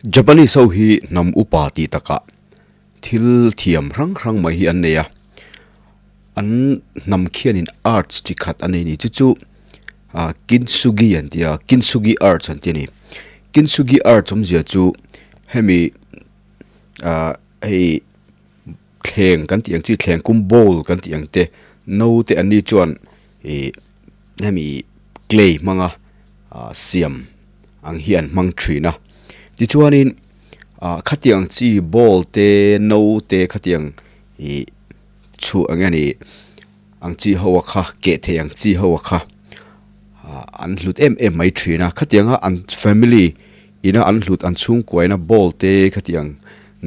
Japanese ho hi hnam upa tih takah thil thiam hrang hrang mai hi an nei a, an hnam khianin arts chi khat a nei a ni chu chu ah kintsugi an ti a kintsugi arts an ti a ni kintsugi arts awmzia chu hemi ah hei thleng kan tih ang chi thleng kum bowl kan tih ang te no te an ni chuan ih hemi clay hmanga ah siam ang hi an hmang thin a tichuanin ah khatiang chi bowl te no te khatiang ih chhuah eng nge ni ang chi ho a kha keh thei ang chi ho a kha ah an hlut em em mai thin a khatianga an family ina an hlut an chhungkuaina bowl te khatiang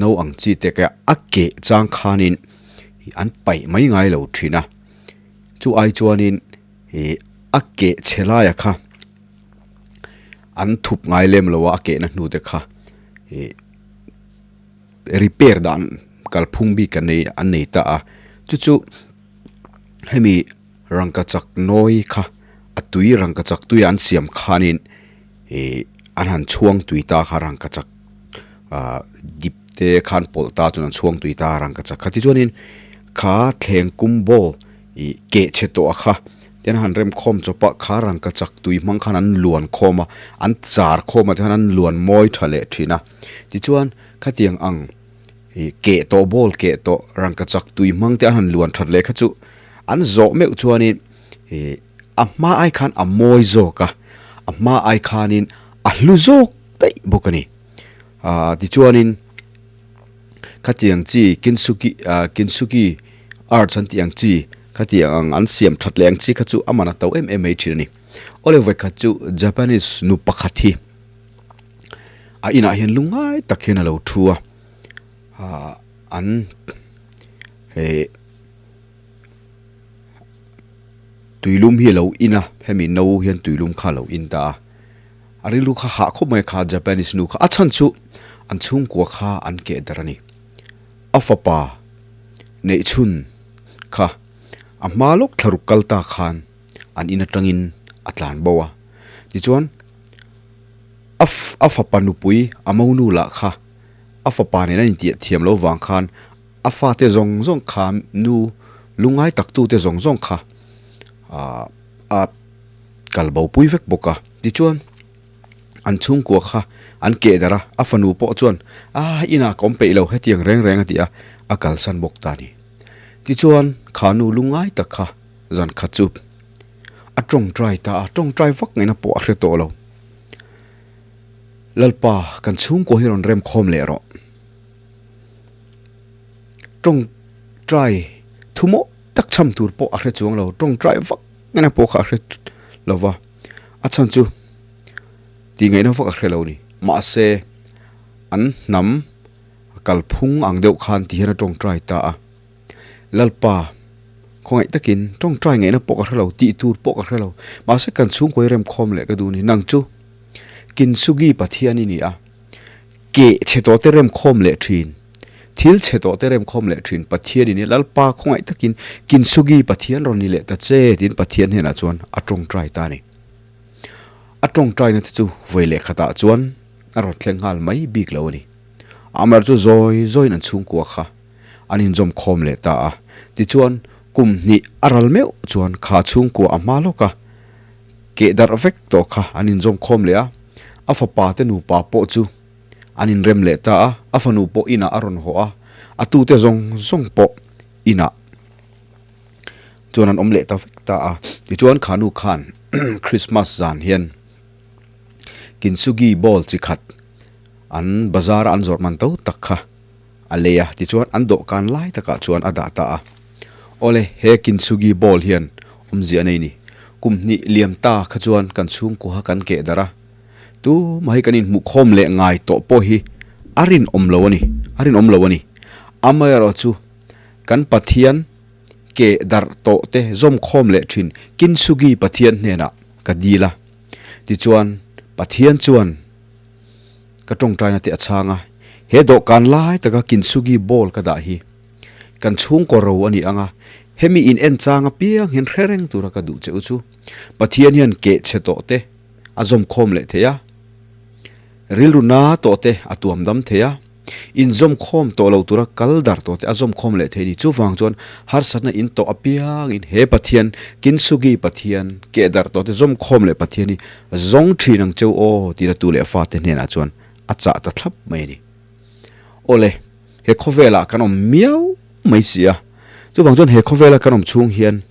no ang chi te kha a keh chang khanin an paih mai ngai lo thin a chu ai chuanin ih a keh chhe laia kha an thup ngai lem lo a a kehna hnu te kha ih repair dan kalphung bik an nei an nei ta a chu chu hemi rangkachak nawi kha a tui rangkachak tui an siam khanin ih an han chhuang tui ta kha rangkachak ah dip te khan pawlh ta chuan an chhuang tui ta rangkachak kha tichuanin kha thleng kum ball ih keh chhe tawh a kha tin han rem khawm chawp a kha rangkachak tui hmang khan an luan khawm a an char khawm a tichuan an luan mawi tha leh thin a tichuan khatiang ang ih keh tawh ball keh tawh rangkachak tui hmang te an han luan that leh kha chu an zawh meuh chuanin ih a hma ai khan a mawi zawk a a hma ai khanin a hlu zawk daih bawk a ni ah tichuanin khatiang chi kinsuki ah kinsuki arts an tih ang chi khatiang ang an siam that leh ang chi kha chu a man a to em em mai thin a ni awle vawikhat chu Japanese nu pakhat hi a inah hian lungngai tak hian a lo thu a ah an eh tuilum hi a lo in a hemi no hian tuilum kha a lo in ta a a rilru kha hah khawp mai a kha Japanese nu kha a chhan chu an chhungkua kha an keh darh a ni a fapa neih chhun kha a hma lawk thlaruk kal ta khan an in atangin a tlan bo a tichuan a a fapa nupui a monu lah kha a fapa nen a intiah thiam loh vang khan a fate zawng zawng kha nu lungngai tak tute zawng zawng kha ah a kal bo pui vek bawk a tichuan an chhungkua kha an keh darh a a fanu pawh chuan a inah ka awm peih lo hetiang reng reng a ti a a kalsan bawk ta a ni tichuan kha nu lungngai tak kha zan khat chu a tawngtai ta a tawngtai vak ngaihna pawh a hre tawh lo Lalpa kan chhungkua hi rawn rem khawm leh rawh tawngtai thumawh tak cham tur pawh a hre chuang lo tawngtai vak ngaihna pawh kha a hre lo va a chhan chu tih ngaihna vak a hre lo a ni mahse an hnam kalphung ang deuh khan ti hian a tawngtai ta a Lalpa khawngaih takin tawngtai ngaihna pawh ka hre lo tih tur pawh ka hre lo mahse kan chhungkaw hi remkhawm leh ka duh a ni nang chu Kintsugi Pathian i ni a keh chhe tawh te remkhawm leh thin thil chhe tawh te remkhawm leh thin Pathian i ni a Lalpa khawngaih takin Kintsugi Pathian rawn ni leh ta che tiin Pathian hnenah chuan a tawngtai ta a ni a tawngtaina te chu vawi leh khatah chuan a rawn thleng nghal mai bik lo a ni Amar chu zawi zawiin an chhungkua kha an inzawm khawm leh ta a. Tichuan, kum hnih a ral meuh chuan kha chhungkua a hma lawk a, keh darh vek tawh kha an inzawm khawm leh a. A fapa te nupa pawh chu an inrem leh ta a, a fanu pawh inah a rawn haw a, a tute zawng zawng pawh inah chuan an awm leh ta vek ta a. Tichuan, kha nu khan Christmas zan hian Kintsugi ball chi khat an bazar a an zawrh man to tak kha a lei a, tichuan an dawhkan lai takah chuan a dah ta a. Awle, he Kintsugi ball hian awmzia a nei ni. Kum hnih liam ta kha chuan kan chhungkua kan keh darh a, tumah hi kan inhmuh khawm leh ngai tawh pawh hi a rinawm lo a ni, a rinawm lo a ni. Amaherawhchu kan Pathian keh darh tawh te zawm khawm leh thin Kintsugi Pathian hnenah ka dil a, tichuan Pathian chuan Ka tawngtaina te a chhang a, he dawhkan lai taka Kintsugi ball ka dah hi kan chhungkaw ro a ni ang a, hemi in en chang apiang hian hre reng tura ka duh che u chu Pathian hian keh chhe tawh te a zawm khawm leh thei a, Rilru na tawh te a tuam dam thei a, inzawm khawm tawh lo tura kal dar tawh te a zawm khawm leh thei a ni. Chuvang chuan harsatna in tawh apiangin he Pathian, Kintsugi Pathian, keh dar tawh te zawm khawm leh Pathian hi zawng thin ang cheu aw tih latu leh fate hnenah chuan a chah ta thlap mai a ni. Awle, he khawvelah kan awm miau mai si a, chuvang chuan he khawvela kan awm chhung hian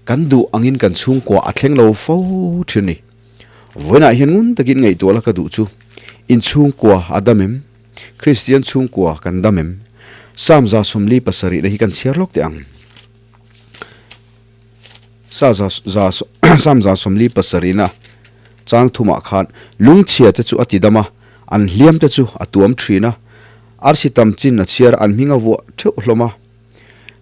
kan duh angin kan chhungkua a thleng lo fo thin a ni. Vawiinah hian ngun takin ngaihtuah la ka duh chu, in chhungkua a dam em? Kristian chhungkua kan dam em? Psalm 77 na hi kan chhiar lawk teh ang. Psalm 77 na chang thumah khan lungchhia te chu a ti dam a, an hliam te chu a tuam thin a, arsi tam chin a chhiar a, an hming a vuah theuh hlawm a.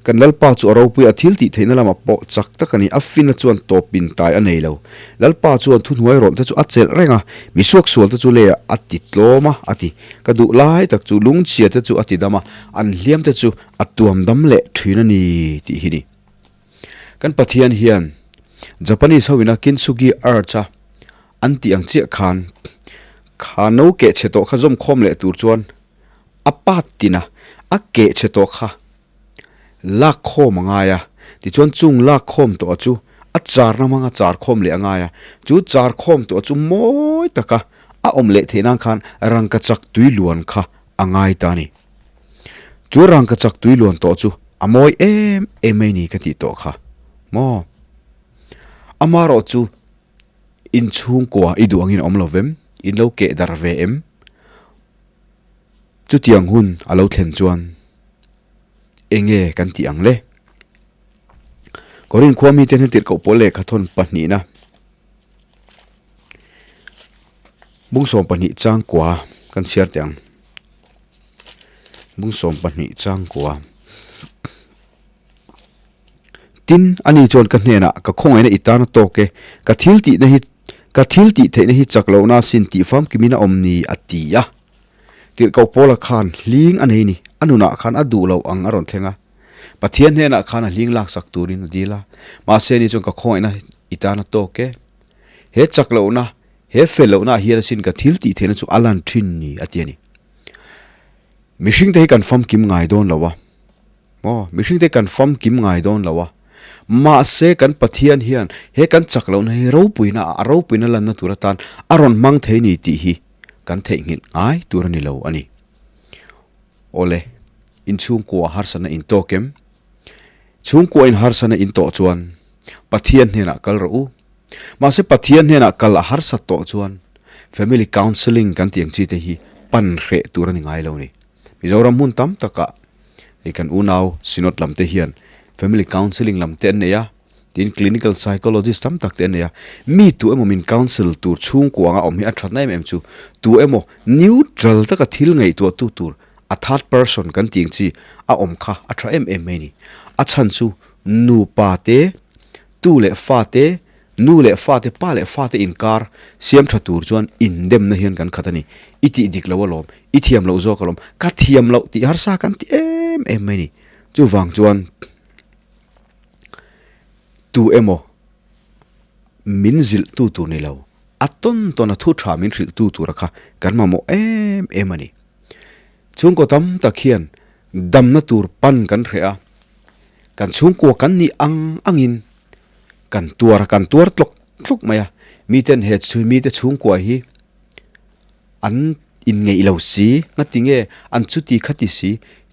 Kan Lalpa chu a ropui a, thil tih theihna lamah pawh chak tak a ni. A finna chuan tawpin tai a nei lo. Lalpa chuan thuhnuai rawlh te chu a chelh reng a, mi suaksual te chu leiah a ti tlawm a, a ti. Ka duh lai tak chu lungchhia te chu a ti dam a, an hliam te chu a tuam dam leh thin a ni tih hi ni. Kan Pathian hian Japanese ho ina Kintsugi Arch a an tih ang chiah khan kha no keh chhe tawh kha zawm khawm leh tur chuan A pat tina a keh chhe tawh kha lak khawm a ngai a, tichuan chung lak khawm tawh chu a charna hmanga char khawm leh a ngai a, chu char khawm tawh chu mawi taka a awm leh theih nan khan rangkachak tui luan kha a ngai ta a ni. Chu rangkachak tui luan tawh chu a mawi em em mai ni ka tih tawh kha maw? Amaherawh chu inchhungkua i duh angin a awm lo vem? In lo keh darh ve em? Chutiang hun a lo thlen chuan enge kan tih ang le? Korin khua mite hna tirhkoh pawl lehkha thawn pahnihna bung 12 changkua kan chhiar teh ang. Bung 12 changkua. Tin, ani chuan ka hnenah, Ka khawngaihna i tan a tawk e, ka thil tihna hi, ka thil tih theihna hi chak lohna asin tih famkimin a awm ni, a ti a. Tirhkoh Paula khan hling a nei ni, a nunah khan a duh loh ang a rawn thleng a. Pathian hnenah khan a hling laksak turin a dil a, mahse ani chuan ka khawngaihna i tan a tawk e. He chak lohna, he fel lohna ah hian asin ka thil tih theihna chu a lan thin ni, a ti a ni. Mihringte hi kan famkim ngai dawn lo a. Aw, mihringte kan famkim ngai dawn lo a. Mahse kan Pathian hian he kan chak lohna hi ropuina a ropuina lanna tur atan a rawn hmang thei ni tih hi kan theihnghilh ngai tur a ni lo a ni. Awle, inchhungkua harsatna in tawk em? Chhungkua in harsatna in tawh chuan Pathian hnenah kal rawh u. Mahse Pathian hnenah kal a harsat tawh chuan family counselling kan tih ang chi te hi pan hreh tur a ni ngai lo ni. Mizoram hmun tam takah hei kan unau Synod lam te hian family counselling lam te an nei a, tin clinical psychologist tam tak te an nei a, mi tu emaw min counsel tur chhungkua anga awm hi a thatna em em chu tu emaw neutral taka thil ngaihtuah tu tur a third person kan tih ang chi a awm kha a tha em em mai a ni. A chhan chu nupa te tu leh fa te Nu leh fate, pa leh fate inkar siam tha tur chuan indemna hian kan khat a ni. I tih dik lo alawm, i thiam loh zawk alawm, ka thiam loh tih harsa kan ti em em mai a ni. Chuvang chuan tu emaw min zilh tu tur ni lo, a tawn tawn a thu tha min hrilh tu tura kha kan mamawh em em a ni. Chhungkaw tam tak hian damna tur pan kan hreh a, kan chhungkua kan nih ang angin kan tuar a, kan tuar tlawk tlawk mai a, miten he mite chhungkua hi an inngeih lo si, ngati nge an chuti khati si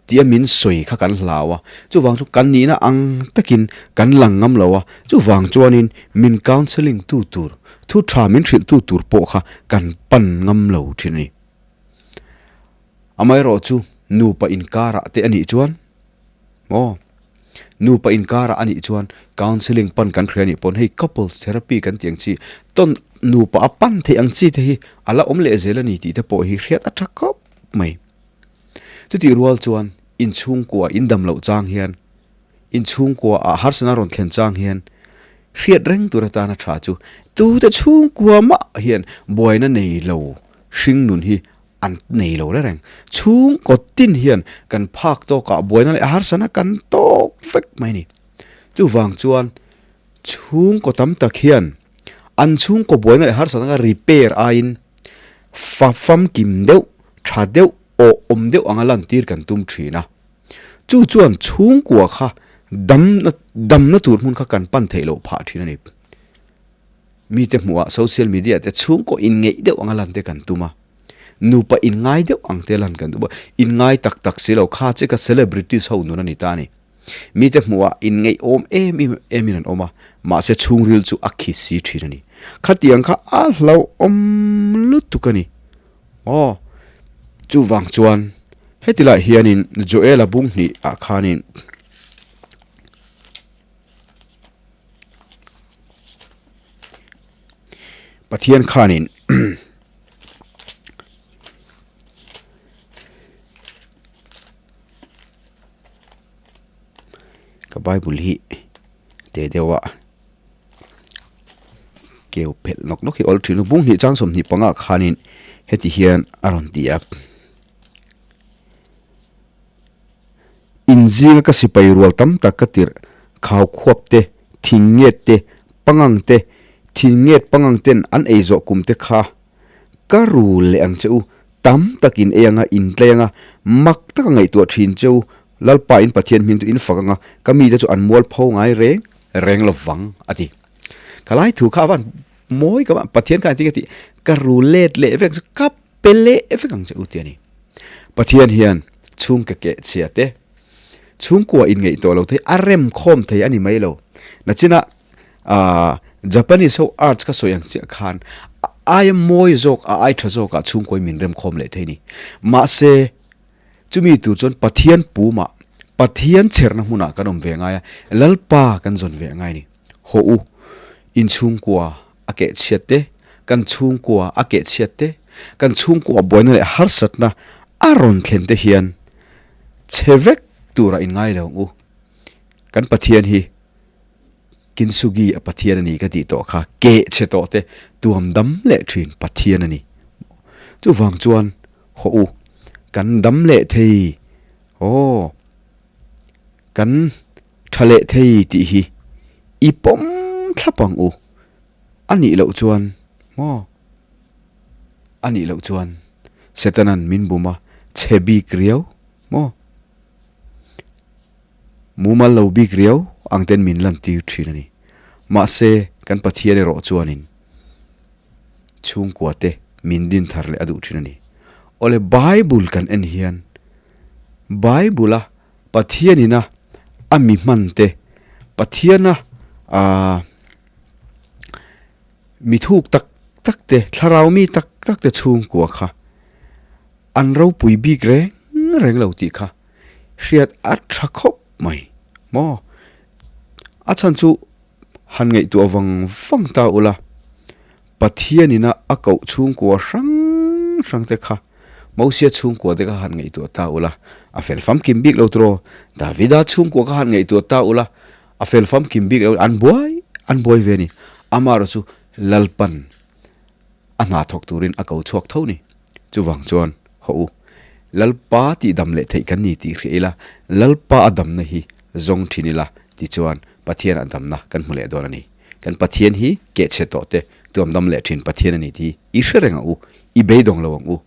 tia min sawi kha kan hlau a, chuvang chu kan nihna ang takin kan lang ngam lo a, chuvang chuanin min counselling tu tur, thu tha min hrilh tu tur pawh kha kan pan ngam lo thin a ni. Amaherawh chu nupa inkarah te a nih chuan maw? Nupa inkarah a nih chuan counselling pan kan hria a nih pawn hei couples therapy kan tih ang chi tawn nupa a pan theih ang chi te hi a la awm leh zel a ni tih te pawh hi hriat a tha khawp mai. Chutih rual chuan inchhungkua in dam loh chang hian inchhungkua ah harsana rawn thlen chang hian hriat reng tur atana tha chu tute chhungkua mah hian buaina nei lo hring nun hi An nei lo reng reng. Chhungkaw tin hian kan phak tawkah buaina leh harsana kan tawk vek mai a ni. Chuvang chuan chhungkaw tam tak hian an chhungkaw buaina leh harsana repair aiin Fa famkim deuh, tha deuh, awh awm deuh anga lantir kan tum thin a. Chu chuan chhungkua kha damna damna tur hmun kha kan pan theih loh phah thin a ni. Mite hmuhah social media te chhungkaw inngeih deuh anga lan te kan tum a. Nupa inngai deuh ang te lan kan tum a. Inngai tak tak si lo kha che kha celebrities ho nun a ni ta a ni. Mite hmuhah inngeihawm em em in an awm a, mahse chhungril chu a khi si thin a ni. Khatiang kha a hlauhawm lutuk a ni. Aw, chuvang chuan heti lai hianin Joela bung hnih ah khanin Pathian khanin Ka bible hi te deuh a keu phelh nawk nawk hi awl thin a bung hnih chang 25 ah khanin heti hian a rawn ti a inzinga ka sipai rual tam tak ka tirh khau khuap te thing nget te pangang te thing nget pangang ten an ei zawh kum te kha Ka rul leh ang che u, tam takin ei anga in tlei anga, mak taka ngaihtuah thin che u, Lalpa in Pathian hming chu in fak anga, ka mite chu an mual pho ngai reng reng lo vang, a ti. Ka lai thu kha a van mawi ka Pathian khan engtin nge tih, ka rul let leh vek ang che, ka pe leh vek ang che u ti a ni. Pathian hian chhungka keh chhia te, chhungkua in ngaihtuah lo thei, a rem khawm thei a ni mai lo. Nachinah Ahh Japanese ho arts ka sawi ang chiah khan a aia mawi zawk a ai tha zawk ah chhungkawi min remkhawm leh thei ni. Mahse chumi tur chuan Pathian pumah Pathian chherna hmunah kan awm ve ngai a, Lalpa kan zawn ve ngai a ni. Haw u, in chhungkua a keh chhiat te, kan chhungkua a keh chhiat te, kan chhungkua buaina leh harsatna a rawn thlen te hian chhe vek turah in ngai lo ang u. Kan Pathian hi Kintsugi a Pathian a ni ka tih tawh kha keh chhe tawh te tuam dam leh thin Pathian a ni. Chuvang chuan hawh u kan dam leh thei aw kan tha leh thei tih hi i pawm thlap ang u a nih loh chuan maw a nih loh chuan Setanan min bum a chhe bik riau maw. Mumal lo bik riau ang ten min lantir thin a ni. Mahse, kan Pathian erawh chuanin chhungkua te min din thar leh a duh thin a ni. Awle Bible kan en hian Bible a Pathianina a mi hman te, Pathiana aah mi thuk tak tak te, thlarau mi tak tak te chhungkua kha an ropui bik reng reng lo tih kha Hriat a tha khawp mai maw? A chhan chu han ngaihtuah vang vang ta ula, Pathianina a koh chhungkua hrang hrang te kha, Mosia chhungkua te kha han ngaihtuah ta ula, a fel famkim bik lo tiraw? Davida chhungkua kha han ngaihtuah ta ula, a fel famkim bik lo, an buai an buai ve a ni. Amaherawh chu Lalpan A hna thawk turin a ko chhuak tho ni. Chuvang chuan, Haw u, Lalpa tih dam leh theih kan ni tih hria ila, Lalpa a damna hi zawng thin ila, tichuan Pathian a damna kan hmu leh dawn a ni. Kan Pathian hi kehchhe tawh te tuam dam leh thin Pathian a ni tih hi i hre reng ang u, i beidawng lo ang u.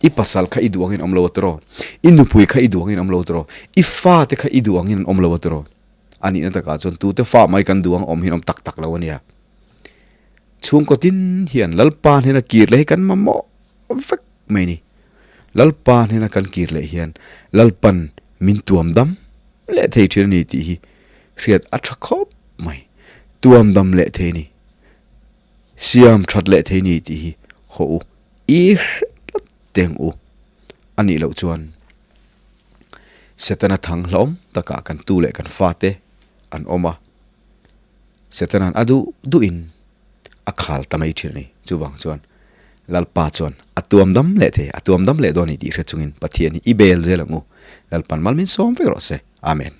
I pasal kha i duh angin awm lo a tiraw? I nupui kha i duh angin awm lo a tiraw? I fate kha i duh angin an awm lo a tiraw? A nihna takah chuan tute fa mai kan duh ang awm hi an awm tak tak lo a nia. Chhungkaw tin hian Lalpa hnena kir leh hi kan mamawh vek mai a ni. Lalpa hnena kan kir leh hian Lalpan min tuam dam leh thei thin a ni tih hi hriat a tha khawp mai. Tuam dam leh thei a ni, siam that leh thei a ni tih hi haw u, i hre tlat teng u. A nih loh chuan Setana thang hlauhawm takah kan tu leh kan fate an awm a. Setanan a duh duhin a khal ta mai thin a ni. Chuvang chuan Lalpa chuan a tuam dam leh thei, a tuam dam leh dawn a ni tih hre chungin Pathian hi i bel zel ang u. Lalpan mal min sawm vek rawh se. Amen.